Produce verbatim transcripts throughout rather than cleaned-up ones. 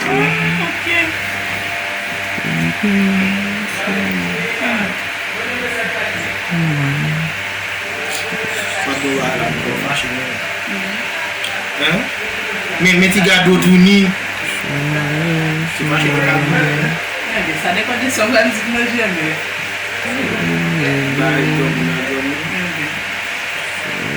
Ah, ok. Ah. Sa te wè la, mwen fache, men. Hein? Men, men ti gade w tou ni. Ti fache, mwen ka di. Enben, sa depann de sa w pral di nan jèmen. Bay dòmi nan dòmi. Enben.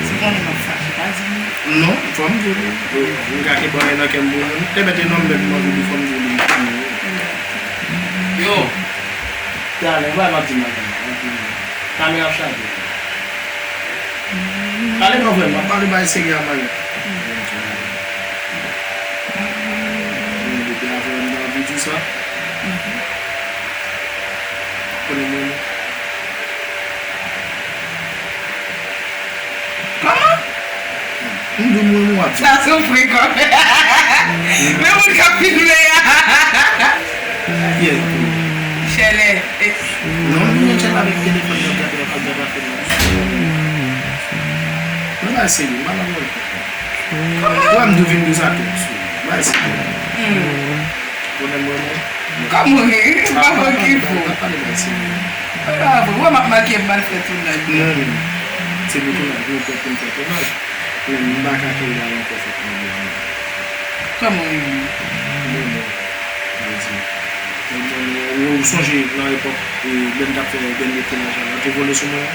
Si konnen m ap fache, pa di m. Non, fò m di w. M gate bònè nan kè m pou moun. Te mete non m menm, m anvi di fò m di w li m fini. Yo. Talè, bay m ap di madanm, m ap di madanm. Kamera ap chaje. Pale non frè m, m ap pale bagay serye a manyen. Depi avan m te anvi di sa. Konnen mwen. Kòman? M di mwen mwen ap di. Sa se frekan. Men moun k ap filme a. Yeah. Chèlè. Non, m gen chèlè avèk telefòn nan gade ap gade afè nan. Mwen pa serye, m pa nan mwen. Kòman? Wè m di w vin di sa tou. M pa serye. Hmm. Konnen mwen mwen. Kòman? M pa fè ki fo. Pa pale bagay serye. Wè m ap makiye m al fè tounaj. Non, non. Se pou tounaj, mwen pè pou m fè tounaj. Men m pa ka kenbe a ankò fòk mwen di. Kòman w renmen? Mwen bon. Mwen di. Mwen bon, ou, ou sonje nan epòk, e, lè m t ap fè dènye tounaj la, yo te vole sou mwen.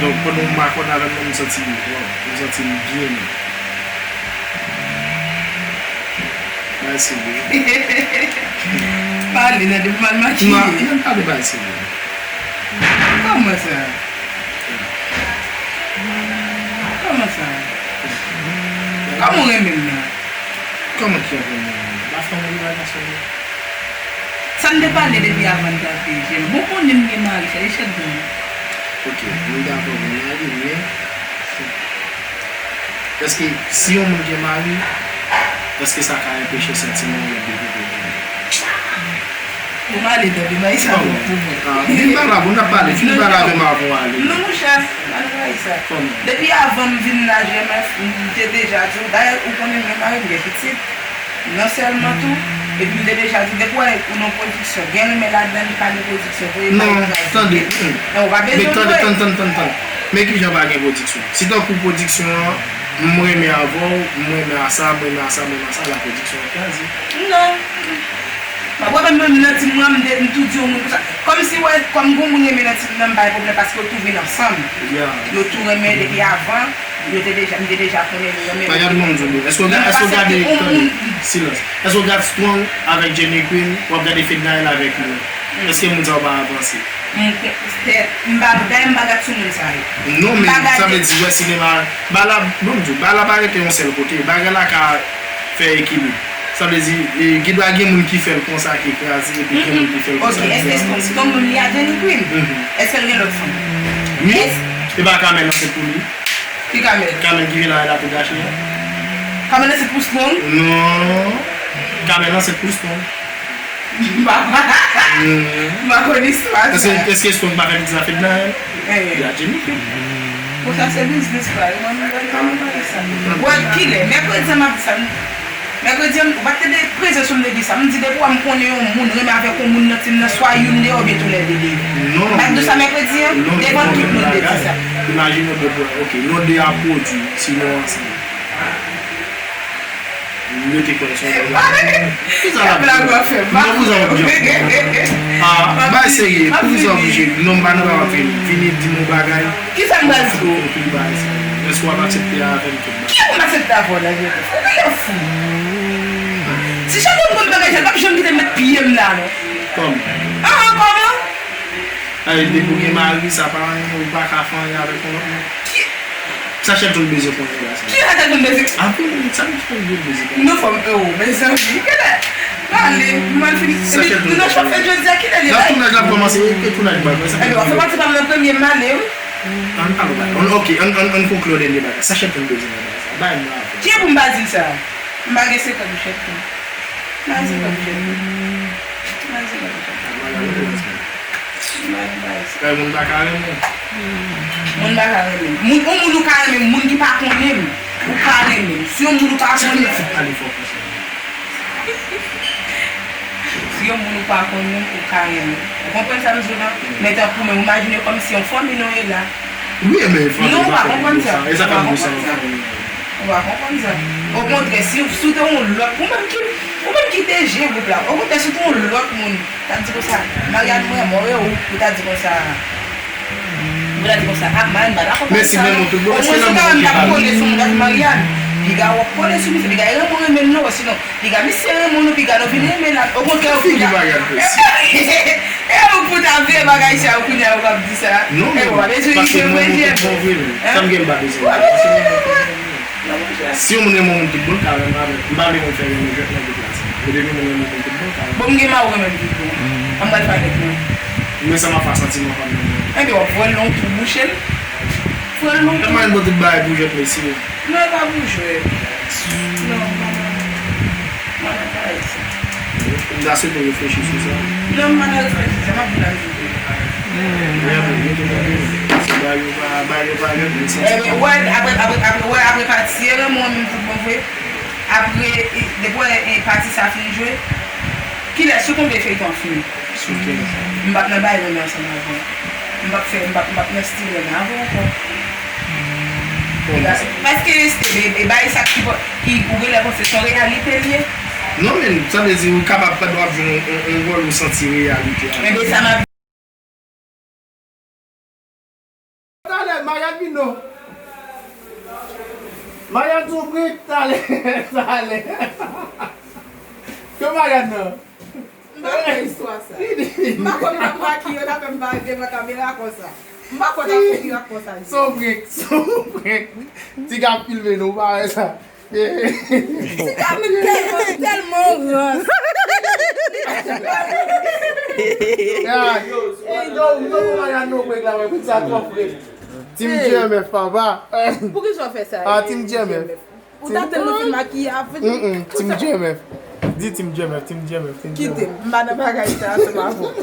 Donk, pandan m makònen avè l, mwen, m santi m, waw, m santi m byen. Bagay serye. Pale, nan depi mal makiye. Non, nan pale bagay serye. Kòman sa? Kòman sa? Kòman w renmen m nan? Kòman ki jan renmen m nan? Lafanmi, relasyon. Sa n te pale depi avan n t ap jèn. Bon, konnen m gen mari, sa e chèk pou mwen. Ok, m dakò gen mari, men Èske si yon moun gen mari, èske sa ka anpeche santiman yon lòt devlope pou li? Ou pale tanpri, bay sa twòp pou mwen. Ah, vin pale avè m, n ap pale, fin pale avè m avan w ale. Non, monchè, pa nan bay sa. Kòman? Depi avan m vin la, G M F, m te deja di w, dayè, ou konnen m gen mari, m gen pitit. Non sèlman tou, epi m te deja di, depi w wè ou nan pwodiksyon, gen renmen ladan li, pa gen pwodiksyon, voye bay kraze. Non, tande, hmm. Men ou pa bezwen voye. Men tande, tande, tande, tande. Men kijan pa gen pwodiksyon? Si tankou pwodiksyon an, m renmen avè w, m renmen a sa, m renmen a sa, m renmen a sa, la pwodiksyon an kraze. Non. M ap wè menm nan ti mwa, m de-, m tou di yon moun konsa. Kòmsi, wè, kòm gon moun renmen nan ti moun nan, m pa gen pwoblèm paske yo tou vin ansanm. Yo tou renmen depi avan. Yo te deja, m te deja konnen yo renmen. Bagay pou m di w, èske w ga-, èske w gade, tande, silans. Èske w gad Strong avèk Jenny Queen, w ap gade Fednaelle avèk li? Èske moun sa yo pa avanse? M, m pa, dayè m pa gad sou moun sa yo. Non, men sa vle di, wè sinema, bagay la, bon, m di w, bagay la pa rete yon sèl kote. Bagay la ka fè ekilib. Sa vle di, e, gen dwa gen moun ki fè l konsa, ki kraze, epi gen moun ki fè l konsa, ki avanse. Ok, èske Strong, Strong menm li a Jenny Queen? Èske l gen lòt fanm? Wi, e pa Kamèl ansent pou li? Ki Kamèl? Kamèl ki vin la, la tou gache a. Kamèl ansent pou Strong? Non. Kamèl ansent pou Strong. M pa, m pa konn istwa sa. Èske, èske Strong pa fè pitit la Fednaelle? Eh. Li a Jenny Queen. Bon, sa se biznis pa yo, mwen, mwen pa nan bagay sa. Wè, kilè? Mèkredi a m ap di sa. Mèkredi an, ou pa t tande prezans ou m te di sa. M di depi w wè m konnen yon moun renmen avèk yon moun nan tim nan, swa youn de yo oubyen toulède de yo. Non, m pa t di w sa mèkredi an? Devan tout moun m te di sa. Imajine w depi, ok, nou de ap pwodui, si nou ansanm. M rete kwè l se yon blag. Poukisa l ap di? Non, poukisa w ap di? Ah, bay serye, poukisa w oblije? Non, m pa nan bagay w ap vini, vini di m yon bagay. Kisa m pral di w? Ou fini bagay sa. Èske w ap aksepte avè m tout bagay? Ki pou m aksepte avè w la, Joseph? Ou genlè fou. Si Chantal konn bagay sa, l p ap janm kite m met pye m la, non. Kòman? Ah, kòman? Ay, depi w gen mari, sa pa anyen, ou pa ka fè anyen avèk yon lòt moun. Ki? Sa Shelton bezwen konnen la, sa. Ki sa Shelton bezwen? Apre, sa m Shelton bezwen konnen. Non, fò m, oh, mezanmi, kilè? M ale, m al fini. Sa Shelton bezwen konnen. Epi, nou nan chòf fèt jodi a, kilè li la? Nan tounaj la kòmanse, e, e tounaj bòy, sa. Ebyen, w ap fè pati pa m nan premye, m ale, wi. Ann pale bagay. Ann, ok, ann, ann, ann konkli yon dènye bagay. Sa Shelton bezwen nan bagay sa. Bay mwen avè. Ki pou m pa di l sa? M pa gen sekrè pou Shelton. M pa gen sekrè pou Shelton. M pa gen sekrè pou Shelton. M pa gen sekrè. Kay moun pa ka renmen. Moun pa ka renmen. Moun, yon moun ou ka renmen, moun ki pa konnen m, ou pa renmen. Si yon moun ou pa konnen. Sa ki fout pale fò konsa? Si yon moun ou pa konn menm, ou ka renmen. Ou konprann sa m di w la? Men tankou menm, imajine kòmsi yon fanmi nou ye la. Wi, men fanmi, non, ou pa konprann sa. E sa fè m konsa. Ou pa konprann sa. Okontrè, si, si w te yon lòt, ou menm ki, ou menm ki te je gwoup la, okontrè, si w te yon lòt moun, t ap di konsa, Mariane, mwen renmen w, ou ta di konsa. Ou ta di konsa, ah, Mariane, m pa dakò avèk sa. Men si menm ou tout bon, èske nan moun ki pa kole sou moun ak Mariane, piga w ap kole sou misye, piga renmen w renmen l non, sinon, piga misye renmen w non, piga nou vin renmen l, okontrè, ou figi Mariane fè. E ou pou ta vye bagay sa yo kounye a ou ap di sa. Non, men paske mwen, mwen tout bon vre, men. Sa m gen m pa bezwen. Paske mwen, mwen tout bon vre. Si yon moun renmen yon moun tout bon, l ka renmen avè l. M pa vle moun fè renmen jwèt nan gwoup la sa. Men depi moun renmen yon moun tout bon, l ka renmen. Bon, m gen mari w renmen m tout bon. An m pral fè avèk mwen. Men sa m ap fè santiman pa m nan mwen. Enben, w ap voye l nan yon twou bouche l. Voye l nan yon twou. Tèlman yon bon tout bagay pou jwèt, mesye. Non, e pa pou jwèt. Non, madanm. Madanm pa egziste. M ta swete w reflechi sou sa. Non, m pa nan reflechi, se m ap di la verite. Ebyen, wè, apre, apre, apre, wè, apre pati, e renmen w menm tout bon vre. Apre, e, depi wè, e, pati sa fin jwe, kilè, sou konbyen feyton ap fini? Sou kenz. M p ap nan bay renmen ansanm avè w. M p ap fè, m p ap, m p ap nan stil renmen avè w ankò. Bon. Paske, e, e, e, bay sa ki, ki ou genlè panse se yon reyalite l ye. Non, men, sa vle di, ou kapab pandan w ap jwe yon, yon, yon wòl, ou santi reyalite a. Enben, sa m ap Talè, Mariane vin non. Mariane sou brik, talè, talè. Ke Mariane nan? M pa kwè istwa sa. M pa kwè m ap makiye, ta fè m parèt devan kamera konsa. M pa kwè ta fè mirak konsa. Son prank, son prank. Ti ka filme nou, pa wè sa. Ti ka tèlman, tèlman rans. Yo, yo, yo, Mariane, nou prank la, wè, prank sa twò fre. Team G M F, papa. Poukisa w fè sa? Ah, Team G M F. Ou ta tann nou fin makiye avan. Mm, mm, Team G M F. Di Team G M F, Team G M F, Team G M F. Kite m, m pa nan bagay sa, se pa bon.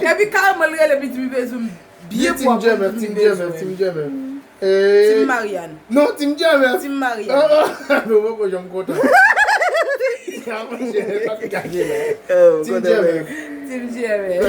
Epi kareman l rele pitit li bezwen m byen pwòp. Di Team G M F, Team G M F, Team G M F. Eh, Team Mariane. Non, Team G M F. Team Mariane. Ah, ah, nou poko janm kontan. Team G M F. Team G M F.